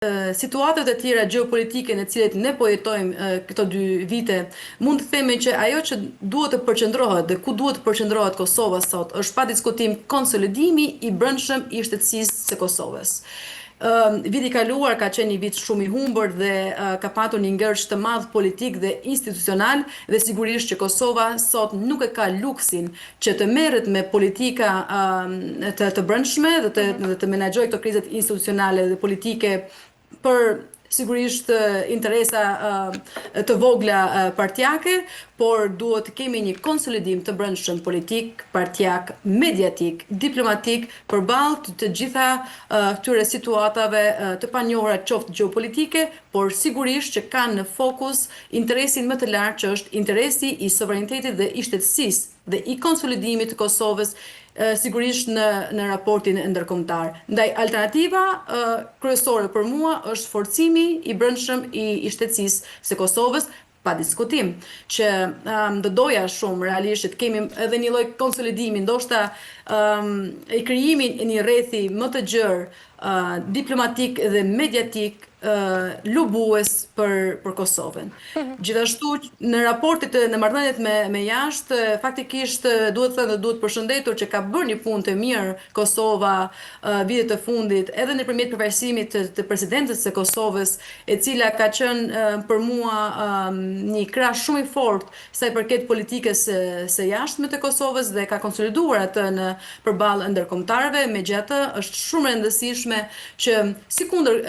Situatave të tjera gjeopolitike në të cilat ne po jetojmë këto dy vite, mund të themi që ajo që duhet të përqendrohet dhe ku duhet të përqendrohet Kosova sot është pa diskutim konsolidimi i brendshëm i shtetësisë së Kosovës. Viti i kaluar ka qenë një vit shumë i humbur dhe ka patur një ngërç të madh politik dhe institucional dhe sigurisht që Kosova sot nuk e ka luksin që të merret me politika të të brendshme dhe të dhe të menaxhojë këto krizat institucionale dhe politike për sigurisht interesa të vogla partiake, por duhet të kemi një konsolidim të brendshëm politik, partiak, mediatik, diplomatik përballë të gjitha këtyre situatave të panjohura qoftë gjeopolitike, por sigurisht që kanë në fokus interesin më të lartë që është interesi i sovranitetit dhe i shtetësisë dhe i konsolidimit të Kosovës sigurisht në në raportin ndërkombëtar. Ndaj alternativa kryesore për mua është forcimi i brendshëm i i shtetësisë së Kosovës, pa diskutim që um, do doja shumë realisht që të kemi edhe një lloj konsolidimi, ndoshta um, i krijimin e një rrethi më të gjerë uh, diplomatik dhe mediatik uh, lobues për për Kosovën. Mhm. Gjithashtu në raportet në marrëdhëniet me me jashtë, faktikisht duhet thënë dhe duhet përshëndetur që ka bërë një punë të mirë Kosova uh, vitet e fundit, edhe nëpërmjet përfaqësimit të, të presidentes së Kosovës, e cila ka qenë për mua një krah shumë i fortë sa i përket politikës së jashtme të Kosovës dhe ka konsoliduar atë në përballë ndërkombëtarëve, megjithatë është shumë e rëndësishme që sikundër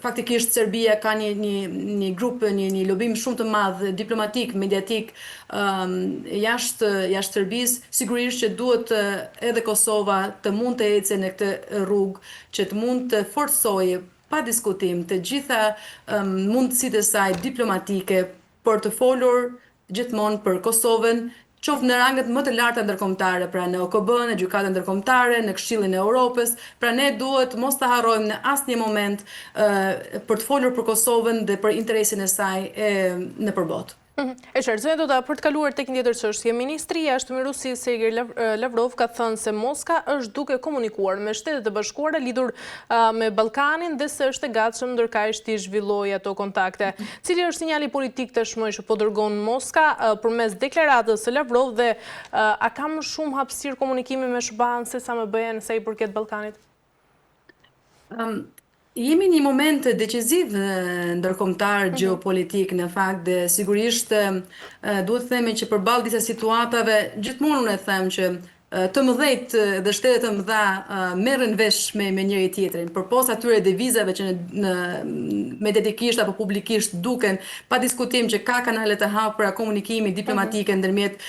faktikisht Serbia ka një një një grup një një lobim shumë të madh diplomatik, mediatik um, jashtë jashtë Serbisë, sigurisht që duhet edhe Kosova të mund të ecë në këtë rrugë që të mund të forcojë pa diskutim të gjitha mundësitë e saj diplomatike për të folur gjithmonë për Kosovën, qoftë në ranget më të larta ndërkombëtare, pra në OKB, në Gjykatën Ndërkombëtare, në Këshillin e Europës, pra ne duhet mos të harrojmë në asnjë moment për të folur për Kosovën dhe për interesin e saj nëpër botë. Mhm. E qartë, zonja Doda, për të kaluar tek një tjetër çështje, ministri i Jashtëm i Rusisë, Sergej Lavrov, ka thënë se Moska është duke komunikuar me Shtetet e Bashkuara lidhur me Ballkanin dhe se është e gatshëm ndërkaq t'i zhvillojë ato kontakte. Cili është sinjali politik tashmë që po dërgon Moska përmes deklaratës së Lavrov dhe a ka më shumë hapësirë komunikimi me SHBA-në sesa me BE-në sa i përket Ballkanit? Jemi në një moment deciziv ndërkombëtar gjeopolitik në fakt dhe sigurisht duhet të themi që përballë disa situatave gjithmonë unë e them që të mëdhenjtë dhe shtetet e mëdha merren vesh me me njëri tjetrin, përpos atyre devizave që në, në mediatikisht apo publikisht duken pa diskutim që ka kanale të hapura komunikimi diplomatike ndërmjet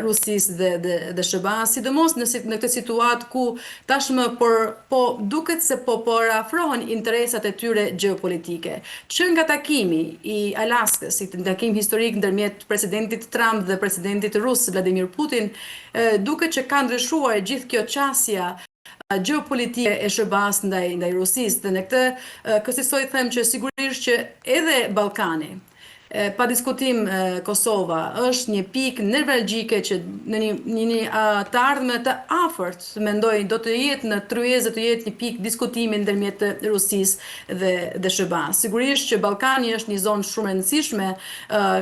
Rusisë dhe dhe, dhe SHBA, sidomos në në këtë situatë ku Tashmë por po duket se po përafrohen interesat e tyre gjeopolitike. Që nga takimi i Alaskës, si takim historik ndërmjet presidentit Trump dhe presidentit rus Vladimir Putin, duket që ka ndryshuar gjithë kjo qasja gjeopolitike e SHBA-së ndaj ndaj Rusisë dhe në këtë kësisoj them që sigurisht që edhe Ballkani Pa diskutim Kosova është një pikë nevralgjike që në një një, një të ardhme të afërt, mendoj, do të jetë në tryezë, do të jetë një pikë diskutimi ndërmjet Rusisë dhe dhe SHBA. Sigurisht që Ballkani është një zonë shumë e rëndësishme,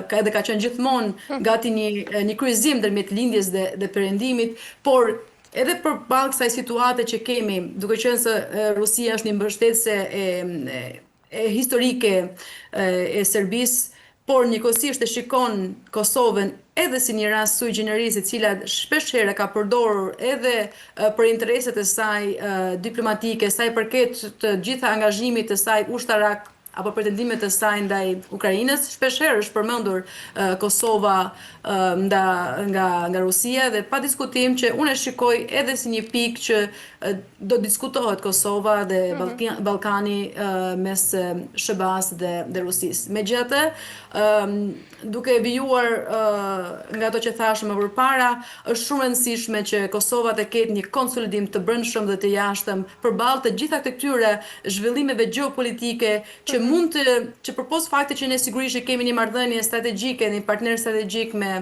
ka edhe ka qenë gjithmonë gati një një kryqëzim ndërmjet lindjes dhe dhe perëndimit, por edhe përballë kësaj situate që kemi, duke qenë se Rusia është një mbështetëse e e historike e Serbisë, por njëkohësisht e shikon Kosovën edhe si një rast sui generis e cila shpesh herë ka përdorur edhe për interesat e saj diplomatike, sa i përket të gjitha angazhimit të saj ushtarak apo pretendimet e saj ndaj Ukrainës, shpesh herë është përmendur Kosova nga nga nga Rusia dhe pa diskutim që unë e shikoj edhe si një pikë që do diskutohet Kosova dhe Ballkani mes SHBA-së dhe dhe Rusisë. Megjithatë, duke vijuar nga ato që thashë më përpara, është shumë e rëndësishme që Kosova të ketë një konsolidim të brendshëm dhe të jashtëm përballë të gjitha këtyre zhvillimeve gjeopolitike që mund të që përpos faktit që ne sigurisht që kemi një marrëdhënie strategjike, një partner strategjik me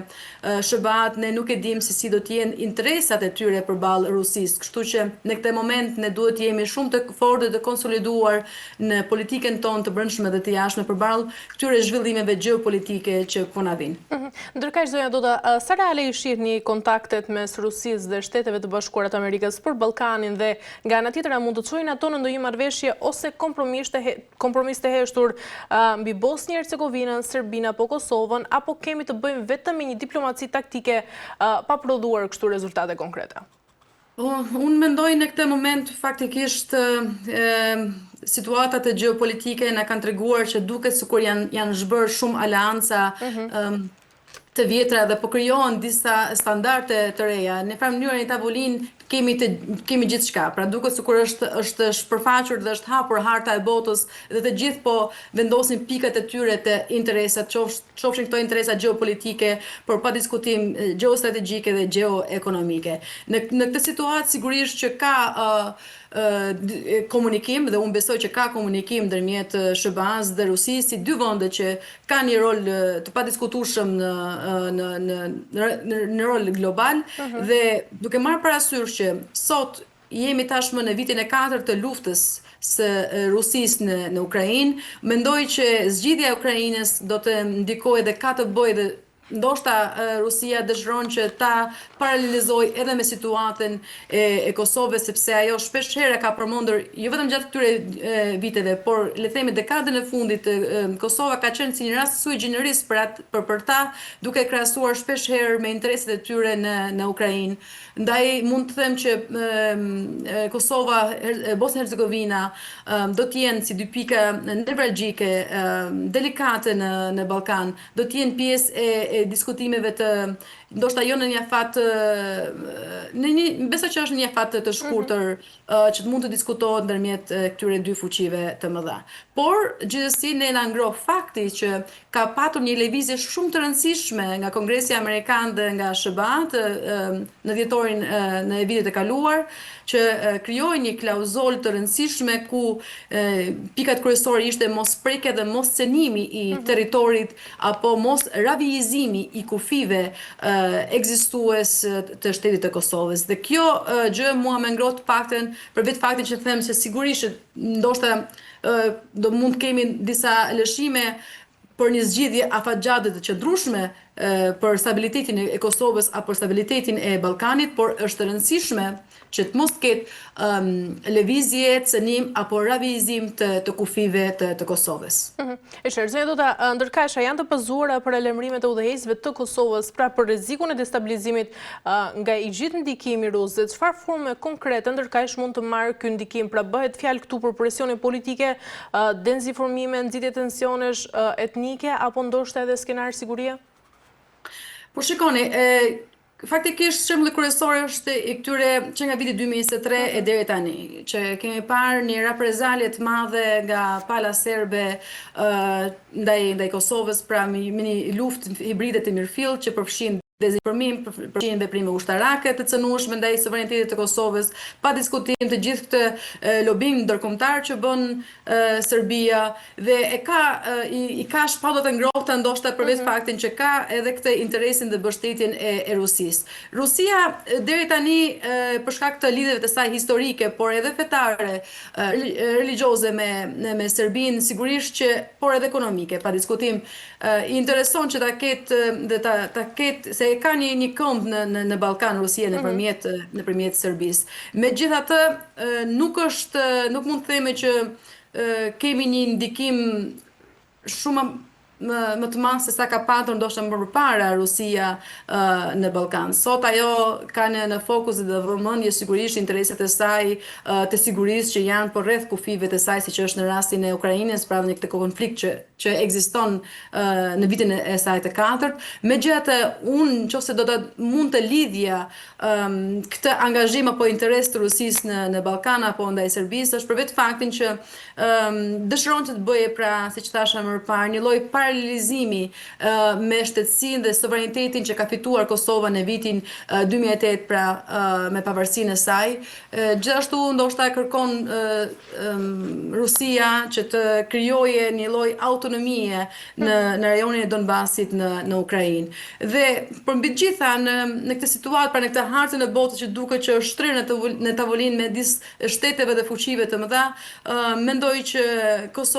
SHBA-të, ne nuk e dimë se si do të jenë interesat e tyre përballë Rusisë. Kështu që në këtë moment ne duhet të jemi shumë të fortë dhe të konsoliduar në politikën tonë të brendshme dhe të jashtme përballë këtyre zhvillimeve gjeopolitike që po na vijnë. Mhm. Ndërkaq zonja Doda, sa reale i shihni kontaktet mes Rusisë dhe Shteteve të Bashkuara të Amerikës për Ballkanin dhe nga ana tjetër a mund të çojnë ato në ndonjë marrëveshje ose kompromis të heshtur mbi Bosnjë-Hercegovinën, Serbinë apo Kosovën, apo kemi të bëjmë vetëm me një diplomaci taktike pa prodhuar kështu rezultate konkrete? Unë mendoj në këtë moment faktikisht situatat e gjeopolitike na kanë treguar që duket sikur janë janë zhbërë shumë aleanca mhm. të vjetra dhe po krijohen disa standarde të reja. Në farë mënyre në tavolinë kemi të kemi gjithçka. Pra duket sikur është është shpërfaqur dhe është hapur harta e botës dhe të gjithë po vendosin pikat e tyre të interesat, qoftë qofshin këto interesa gjeopolitike, por pa diskutim gjeostrategjike dhe gjeoekonomike. Në në këtë situatë sigurisht që ka uh, komunikim dhe unë besoj që ka komunikim ndërmjet SHBA-së dhe Rusisë si dy vende që kanë një rol të padiskutueshëm në në në në në rol global uh mhm. -huh. dhe duke marrë parasysh që sot jemi tashmë në vitin e katërt të luftës së Rusisë në në Ukrainë, mendoj që zgjidhja e Ukrainës do të ndikojë dhe ka të bëjë dhe Ndoshta Rusia dëshiron që ta paralelizojë edhe me situatën e, e Kosovës, sepse ajo shpesh herë ka përmendur jo vetëm gjatë këtyre viteve, por le të themi dekadën e fundit Kosova ka qenë si një rast sui generis për atë për për ta, duke krahasuar shpesh herë me interesat e tyre në në Ukrainë. Ndaj mund të them që Kosova, Bosnja Hercegovina do të jenë si dy pika nevralgjike, delikate në në Ballkan do të jenë pjesë e, e diskutimeve të ndoshta jo në një afat në një besoj që është në një afat të, të mhm. shkurtër mm -hmm. që të mund të diskutohet ndërmjet këtyre dy fuqive të mëdha. Por gjithsesi ne na ngroh fakti që ka patur një lëvizje shumë të rëndësishme nga Kongresi Amerikan dhe nga SHBA-të në dhjetorin në vitit e kaluar që krijoi një klauzolë të rëndësishme ku pikat kryesore ishte mos prekja dhe mos cenimi i mhm. territorit apo mos ravijëzimi i kufijve ekzistues të shtetit të Kosovës. Dhe kjo gjë mua më ngroh të paktën për vetë faktin që them se sigurisht ndoshta do mund të kemi disa lëshime për një zgjidhje afatgjatë dhe të qëndrueshme për stabilitetin e Kosovës apo stabilitetin e Ballkanit, por është e rëndësishme që të mos ketë um, lëvizje, cënim apo ravijëzim të, të kufijve të, të Kosovës. Mm -hmm. E qartë, zonja Doda, ndërkaq, a janë të bazuara paralajmërimet e udhëheqësve të Kosovës pra për rrezikun e destabilizimit nga i gjithë ndikimi rus dhe çfarë forme konkrete ndërkaq mund të marrë ky ndikim, pra bëhet fjalë këtu për presione politike, dezinformime, nxitje tensionesh etnike apo ndoshta edhe skenarë sigurie? Po shikoni, e, faktikisht shembulli kryesor është i këtyre që nga viti 2023 e mhm. deri tani, që kemi parë një reprezalje të madhe nga pala serbe ë ndaj ndaj Kosovës, pra me një luftë hibride të mirëfilltë që përfshin dezinformim, përfshin veprime ushtarake të cënueshme ndaj sovranitetit të Kosovës, pa diskutim të gjithë këtë lobim ndërkombëtar që bën Serbia dhe e ka i, i ka shpatullat e ngrohta ndoshta për vetë mm -hmm. faktin që ka edhe këtë interesin dhe mbështetjen e, e Rusisë. Rusia deri tani për shkak të lidhjeve të saj historike, por edhe fetare, religjioze me me Serbinë, sigurisht që por edhe ekonomike, pa diskutim, i intereson që ta ketë dhe ta ta ketë se e ka një një këmbë në në në Ballkan Rusia mhm. nëpërmjet mm -hmm. nëpërmjet Serbisë. Megjithatë, nuk është nuk mund të themi që kemi një ndikim shumë më më të madh se sa ka patur ndoshta më përpara Rusia uh, në Ballkan. Sot ajo ka në në fokus dhe vëmendje sigurisht interesat e saj uh, të sigurisë që janë përreth kufijve të saj, siç është në rastin e Ukrainës, pra në këtë konflikt që që ekziston uh, në vitin e saj të katërt. Megjithatë, unë nëse do të mund të lidhja um, këtë angazhim apo interes të Rusisë në në Ballkan apo ndaj Serbisë është për vetë faktin që um, dëshiron që të bëjë pra, siç thashë më parë, një lloj para. paralelizimi me shtetësinë dhe sovranitetin që ka fituar Kosova në vitin 2008, pra me pavarësinë e saj. Gjithashtu ndoshta e kërkon Rusia që të krijoje një lloj autonomie në në rajonin e Donbasit në Ukrainë. Dhe por mbi të gjitha në këtë situatë, pra në këtë hartën e botës që duket që është shtrirë në tavolinë midis shteteve dhe fuqive të mëdha, mendoj që Kosova